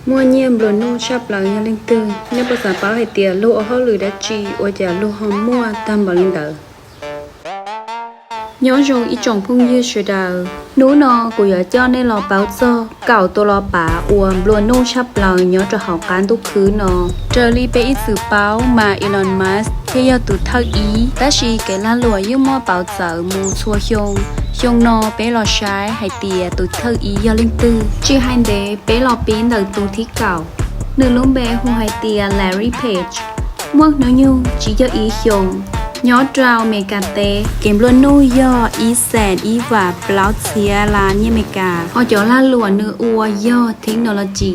Muaj nyiaj nplua nuj tshaj plaws yog leej twg? Nej puas xav paub hais tias luag ua hauj lwm dab tsi ua cas luag ho muaj tag npaum li ntawd? Nyob zoo ib tsoom phooj ywg sawv daws, hnub no kuv yuav coj nej los paub txog kaum tus los pav uas nplua nuj tshaj plaws nyob rau hauv qab ntuj khwb no. Raws li peb ib txwm paub mas Elon Musk thiaj yog tus thawj ib, tab sis kev lag luam yeej muaj pauv txawv mus txhua xyoo. Xyoo no peb los saib hais tias tus thawj ib yog leej twg. Tsis hais ntev peb los pib ntawm tus thib kaum. Nws lub npe hu hais tias Larry Page, muaj hnub nyoog tsib caug ib xyoos, nyob rau Amelikas teb. Kev nplua nuj yog ib xees ib vam plaub txhiab lab nyiaj Amelikas, ho cov lag luam nws ua yog technology.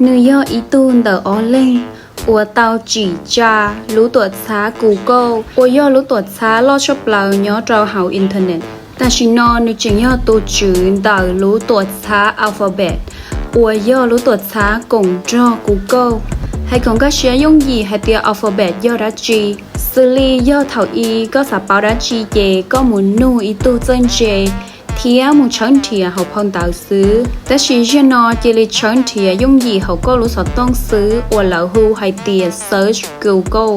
Nws yog ib tug ntawm ob leeg uas tau tsim tsa lub tuam txhab Google, uas yog lub tuam txhab loj tshaj plaws nyob rau hauv internet. Tam sim no nws tseem yog tus tswv ntawm lub tuam txhab Alphabet, uas yog lub tuam txhab koom nrog Google. Hais kom nkag siab yooj yim hais tias Alphabet yog dab tsi, xws li yog thaum ub koj xav paub dab tsi ces koj mus nug ib tug txawj ntse thiab mus tshawb nrhiav hauv phau ntawv xwb. Tab sis zaum no cia li tshawb nrhiav yooj yim hauv koj lub xov tooj xwb, uas lawv hu hais tias search Google.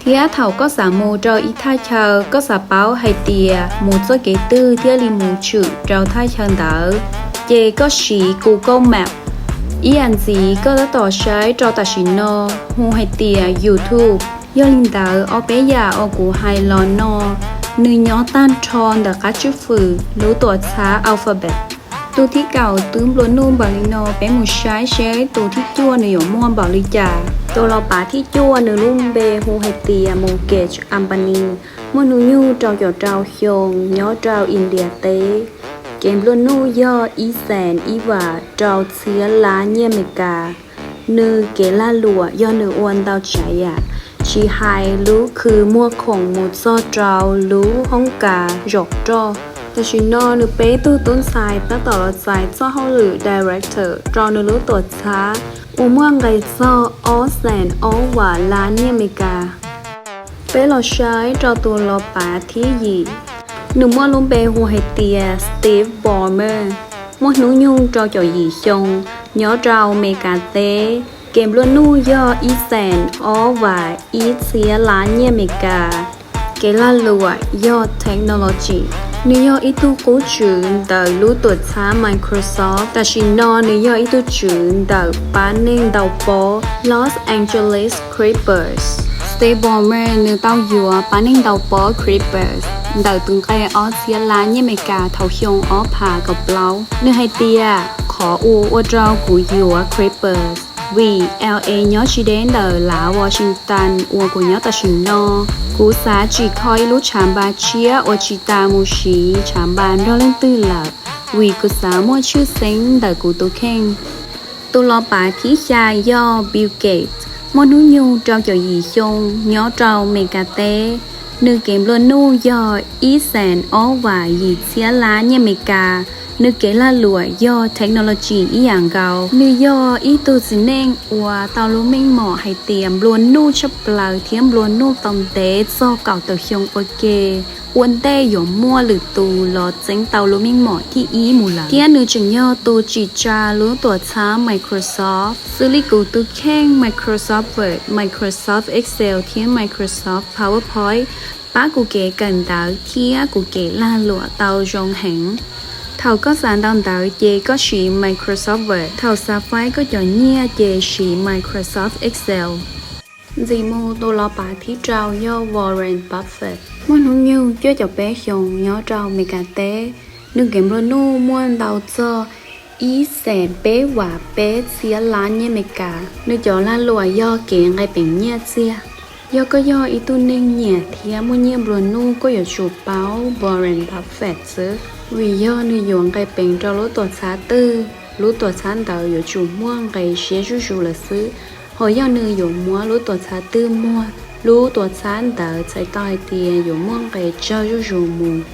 Thiab thaum koj xav mus rau ib thaj chaw, koj xav paub hais tias mus txoj kev twg thiaj li mus tshwm rau thaj chaw ntawd, ces koj siv Google Map. Ib yam ntxiv koj tab tom saib rau tam sim no hu hais tias YouTube. Yog li ntawd ob peb yam uas kuv hais los no, nws nyob tag nrho ntawm qab tswj fwm lub tuam txhab Alphabet. Tus thib kaum twb nplua nuj npaum li no, peb mus saib seb tus thib cuaj nws yuav muaj npaum li cas. Tus los pav thib cuaj nws lub npe hu hais tias Mukesh Ambani, muaj hnub nyoog rau caum rau xyoo, nyob rau India teb. Kev nplua nuj yog ib xees ib vam rau txhiab lab nyiaj Amelikas. Nws kev lag luam yog nws ua ntau tsav yam, tsis hais lub khw muag khoom mus txog rau lub hoob kas zom roj. Tam sim no nws peb tug tub ntxhais tab tom los txais txoj hauj lwm director rau nws lub tuam txhab uas muaj nqe txog ob xees ob vam lab nyiaj Amelikas. Peb los saib rau tus los pav thib yim. Nws muaj lub npe hu hais tias Steve Ballmer, muaj hnub nyoog rau caum yim xyoo, nyob rau Amelikas teb. Kev nplua nuj yog ib xees ob vam ib txhiab lab nyiaj Amelikas. Kev lag luam yog technology. Nws yog ib tug qub tswv ntawm lub tuam txhab Microsoft. Tam sim no nws yog ib tug tswv ntawm pab neeg ntaus pob Los Angeles Clippers. Steve Ballmer nws tau yuav pab neeg ntaus pob Clippers ntawm tus nqe ob txhiab lab nyiaj Amelikas thaum xyoo ob phav kaum plaub. Nws hais tias, qhov uas ua rau kuv yuav Clippers vim L A nyob tsis deb ntawm lav Washington uas kuv nyob tam sim no. Kuv xav tsim kho ib lub tshav npas tshiab uas tsis tas mus siv tshav npas nrog leej twg lawm, vim kuv xav muaj tshwj xeeb ntawm kuv tus kheej. Tus los pav thib xya yog Bill Gates, muaj hnub nyoog rau caum yim xyoo, nyob rau Amelikas teb. Nws kev nplua nuj yog ib xees ob vam yim txhiab lab nyiaj Amelikas. Nws kev lag luam yog technology ib yam nkaus. Nws yog ib tug txiv neej uas tau lub meej mom hais tias nplua nuj tshaj plaws thiab nplua nuj tau ntev txog kaum tawm xyoo ua ke, ua ntej yuav muaj lwm tus los txeeb tau lub meej mom thib ib mus lawm. Thiab nws tseem yog tus tsim tsa lub tuam txhab Microsoft, xws li kuv tus kheej Microsoft Word, Microsoft Excel thiab Microsoft PowerPoint, pab kuv kev kawm ntawv thiab kuv kev lag luam tau zoo heev. Thaum koj xav ntaus ntawv ces koj siv Microsoft Word, thaum xav faib koj cov nyiaj ces siv Microsoft Excel. Ntxiv mus tus los pav thib rau yog Warren Buffett, muaj hnub nyoog cuaj caum peb xyoo, nyob rau Amelikas teb. Nws kev nplua nuj muaj ntau txog ib xees peb vam peb txhiab lab nyiaj Amelikas. Nws cov lag luam yog kev nqe peev nyiaj txiag. Yog koj yog ib tug neeg nyiam thiab muaj nyiaj nplua nuj, koj yuav tsum paub Warren Buffett xwb, vim yog nws yuav nqe peev rau lub tuam txhab twg, lub tuam txhab ntawd yuav tsum muaj nqe siab zuj zus lawm xwb. Ho yog nws yuav muab lub tuam txhab twg muag, lub tuam txhab ntawd txhais tau hais tias yuav muaj nqe tsawg zuj zus mus.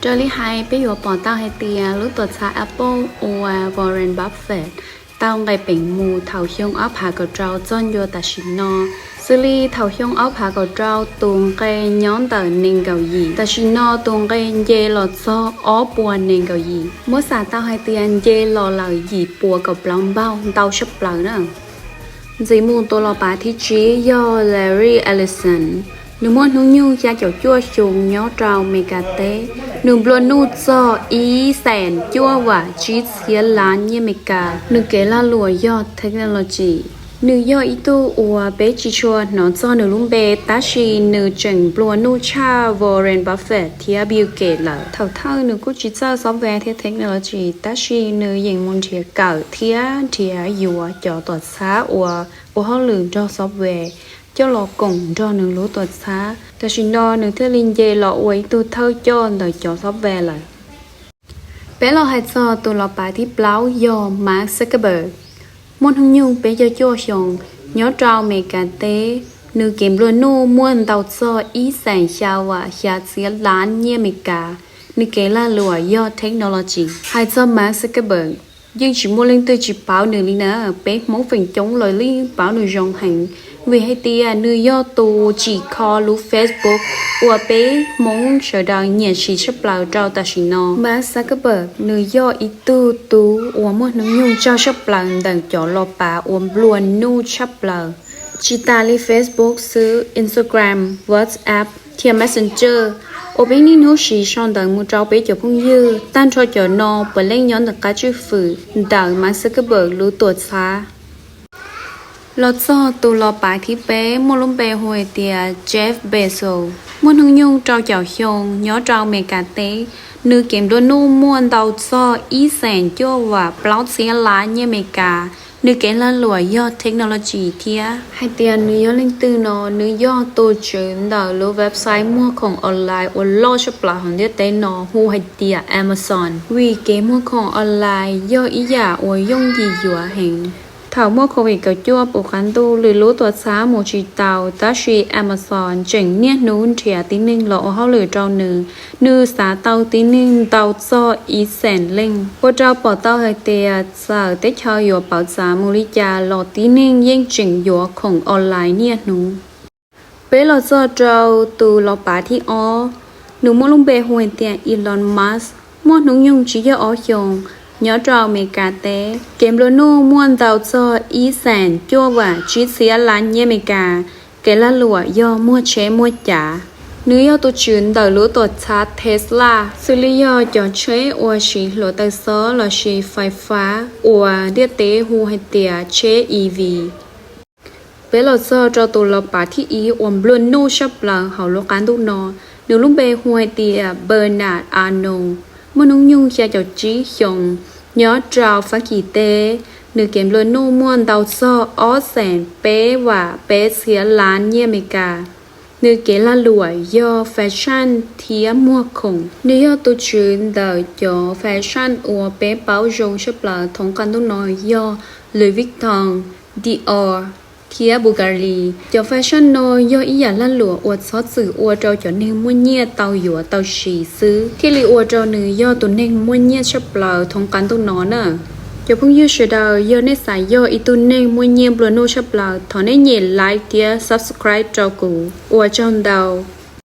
Raws li hais peb yuav pom tau hais tias lub tuam txhab Apple uas Warren Buffett tau nqe peem mus thaum xyoo ob phav kaum rau txog ncua tam sim no. Xws li thaum xyoo ob phav kaum rau tus nqe nyob ntawm nees nkaum yim, tam sim no tus nqe nce los txog ob puas nees nkaum yim, muab xam tau hais tias nce los lawm yim puas kaum plaub npaug, ntau tshaj plaws na. Ntxiv mus tus los pav thib tsib yog Larry Ellison. Nws muaj hnub nyoog xya caum cuaj xyoo, nyob rau Amelikas teb. Nws nplua nuj txog ib xees cuaj vam tsib txhiab lab nyiaj Amelikas. Nws kev lag luam yog technology. Nws yog ib tug uas peb tsis tshua hnov txog nws lub npe, tab sis nws tseem nplua nuj tshaj Warren Buffett thiab Bill Gates lawm. Thaum thawj nws kuj tsis txawj software thiab technology, tab sis nws yeej mus nrhiav kawm thiab nrhiav yuav cov tuam txhab uas ua hauj lwm nrog software coj los koom nrog nws lub tuam txhab. Tam sim no nws thiaj li nce los ua ib tug thawj coj ntawm cov software lawm. Peb los hais txog tus los pav thib plaub yog Mark Zuckerberg. Muaj hnub nyoog peb caug cuaj xyoo, nyob rau Amelikas teb. Nws kev nplua nuj muaj ntau txog ib xees xya vam xya txhiab lab nyiaj Amelikas. Nws kev lag luam yog technology. Hais txog Mark Zuckerberg, yeej tsis muaj leej twg tsis paub nws li na. Peb Hmoob feem coob los yeej paub nws zoo heev, vim hais tias nws yog tus tsim kho lub Facebook uas peb Hmoob sawv daws nyiam siv tshaj plaws rau tam sim no. Mark Zuckerberg nws yog ib tug tub uas muaj hnub nyoog tsawg tshaj plaws ntawm cov los pav uas nplua nuj tshaj plaws. Tsis tas li Facebook xwb, Instagram, WhatsApp thiab Messenger uas peb niaj hnub siv sau ntawv mus rau peb cov phooj ywg, tag nrho cov no puav leej nyob ntawm qab tswj fwm ntawm Mark Zuckerberg lub tuam txhab. Los txog tus los pav thib peb muaj lub npe hu hais tias Jeff Bezos. Muaj hnub nyoog rau caum xyoo, nyob rau Amelikas teb. Nws kev nplua nuj muaj ntau txog ib xees cuaj vam plaub txhiab lab nyiaj Amelikas. Nws kev lag luam yog technology thiab. Hais tias nws yog leej twg no, nws yog tus tswv ntawm lub website muag khoom online uas loj tshaj plaws hauv ntiaj teb no hu hais tias Amazon, vim kev muag khoom online yog ib yam uas yooj yim yuav heev. Thaum muaj Covid kaum cuaj puv qab ntuj, lwm lub tuam txhab mus tsis tau, tab sis Amazon tseem niaj hnub nrhiav tib neeg los ua hauj lwm rau nws. Nws xav tau tib neeg ntau txog ib xees leej, ua rau pom tau hais tias txawm teb chaws yuav pauv txav mus li cas los tib neeg yeej tseem yuav khoom online niaj hnub. Peb los txog rau tus los pav thib ob, nws muaj lub npe hu hais tias Elon Musk, muaj hnub nyoog tsib caug ob xyoo, nyob rau Amelikas teb. Kev nplua nuj muaj ntau txog ib xees cuaj vam tsib txhiab lab nyiaj Amelikas. Kev lag luam yog muag tsheb muag cav. Nws yog tus tswv ntawm lub tuam txhab Tesla, xws li yog cov tsheb uas siv hluav taws xob lossis fais fab uas ntiaj teb hu hais tias tsheb E V. Peb los txog rau tus los pav thib ib uas nplua nuj tshaj plaws hauv lub qab ntuj no. Nws lub npe hu hais tias Bernard Arnault, muaj hnub nyoog xya caum tsib xyoo, nyob rau Fab Kis teb. Nws kev nplua nuj muaj ntau txog ob xees peb vam peb txhiab lab nyiaj Amelikas. Nws kev lag luam yog fashion thiab muag khoom. Nws yog tus tswv ntawm cov fashion uas peb paub zoo tshaj plaws thoob qab ntuj no yog Louis Vuitton, Dior thiab Bulgari. Cov fashion no yog ib yam lag luam uas txhob txwm ua rau cov neeg muaj nyiaj tau yuav tau siv xwb, thiaj li ua rau nws yog tus neeg muaj nyiaj tshaj plaws thoob qab ntuj no na. Cov phooj ywg sawv daws, yog nej xav yog ib tug neeg muaj nyiaj nplua nuj tshaj plaws, thov nej nyem like thiab subscribe rau kuv. Ua tsaug ntau.